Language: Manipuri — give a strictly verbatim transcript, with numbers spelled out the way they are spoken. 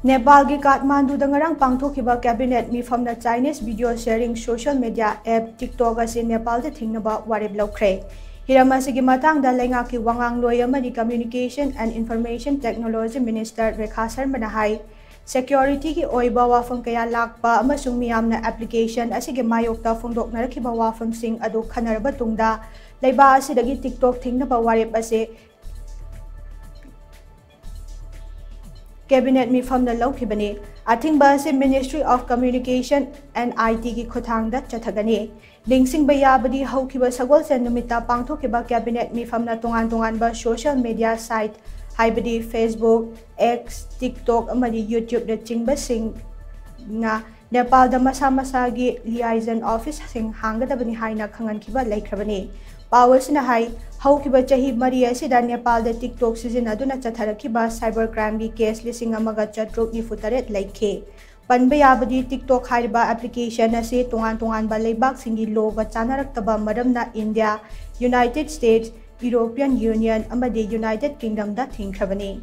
ꯅꯦꯄꯥꯜꯒꯤ ꯀꯥꯊꯃꯥꯟꯗꯨꯗ ꯉꯔꯥꯡ ꯄꯥꯡꯊꯣꯛꯈꯤꯕ cabinet ꯃꯤꯐꯝꯅ Chinese video sharing social media app TikTok ꯑꯁꯤ ꯅꯦꯄꯥꯜꯗ ꯊꯤꯡꯅꯕ ꯋꯥꯔꯦꯞ ꯂꯧꯈ꯭ꯔꯦ꯫ ꯍꯤꯔꯝ ꯑꯁꯤꯒꯤ ꯃꯇꯥꯡꯗ ꯂꯩꯉꯥꯛꯀꯤ ꯋꯥꯉꯥꯡꯂꯣꯏ ꯑꯃꯗꯤ Communication and Information Technology Minister Rekha ꯁꯔꯃꯅ high, security ꯒꯤ ꯑꯣꯏꯕ ꯋꯥꯐꯝ ꯀꯌꯥ ꯂꯥꯛꯄ ꯑꯃꯁꯨꯡ ꯃꯤꯌꯥꯝꯅ application ꯑꯁꯤꯒꯤ ꯃꯥꯌꯣꯛꯇ ꯐꯣꯡꯗꯣꯛꯅꯔꯛꯈꯤꯕ ꯋꯥꯐꯝꯁꯤꯡ ꯑꯗꯨ ꯈꯟꯅꯔꯕ ꯇꯨꯡꯗ ꯂꯩꯕꯥꯛ ꯑꯁꯤꯗꯒꯤ TikTok ꯊꯤꯡꯅꯕ ꯋꯥꯔꯦꯞ ꯑꯁꯤ cabinet ꯃꯤꯐꯝꯅ ꯂꯧꯈꯤꯕꯅꯤ꯫ ꯑꯊꯤꯡꯕ ꯑꯁꯤ Ministry of Communication and I T ꯒꯤ ꯈꯨꯠꯊꯥꯡꯗ ꯆꯠꯊꯒꯅꯤ꯫ ꯅꯤꯡꯁꯤꯡꯕ ꯌꯥꯕꯗꯤ, ꯍꯧꯈꯤꯕ ꯁꯒꯣꯜꯁꯦꯟ ꯅꯨꯃꯤꯠꯇ ꯄꯥꯡꯊꯣꯛꯈꯤꯕ cabinet ꯃꯤꯐꯝꯅ ꯇꯣꯉꯥꯟ ꯇꯣꯉꯥꯟꯕ social media site, ꯍꯥꯏꯕꯗꯤ Facebook, X, TikTok ꯑꯃꯗꯤ YouTube ꯅꯆꯤꯡꯕꯁꯤꯡꯅ ꯅꯦꯄꯥꯜꯗ ꯃꯁꯥ ꯃꯁꯥꯒꯤ liaison office ꯁꯤꯡ ꯍꯥꯡꯒꯗꯕꯅꯤ ꯍꯥꯏꯅ ꯈꯪꯍꯟꯈꯤꯕ ꯂꯩꯈ꯭ꯔꯕꯅꯤ꯫ ꯄꯥꯎ ꯑꯁꯤꯅ ꯍꯥꯏ, ꯍꯧꯈꯤꯕ ꯆꯍꯤ ꯃꯔꯤ ꯑꯁꯤꯗ ꯅꯦꯄꯥꯜꯗ TikTok ꯁꯤꯖꯤꯟꯅꯗꯨꯅ ꯆꯠꯊꯔꯛꯈꯤꯕ cyber crime ꯒꯤ case ꯂꯤꯁꯤꯡ ꯑꯃꯒ ꯆꯥꯇ꯭ꯔꯨꯛ ꯅꯤꯐꯨ ꯇꯔꯦꯠ ꯂꯩꯈꯤ꯫ ꯄꯟꯕ ꯌꯥꯕꯗꯤ, TikTok ꯍꯥꯏꯔꯤꯕ application ꯑꯁꯤ ꯇꯣꯉꯥꯟ ꯇꯣꯉꯥꯟꯕ ꯂꯩꯕꯥꯛꯁꯤꯡꯒꯤ law ꯒ ꯆꯥꯟꯅꯔꯛꯇꯕ ꯃꯔꯝꯅ India, United States, European Union ꯑꯃꯗꯤ United Kingdom ꯗ ꯊꯤꯡꯈ꯭ꯔꯕꯅꯤ꯫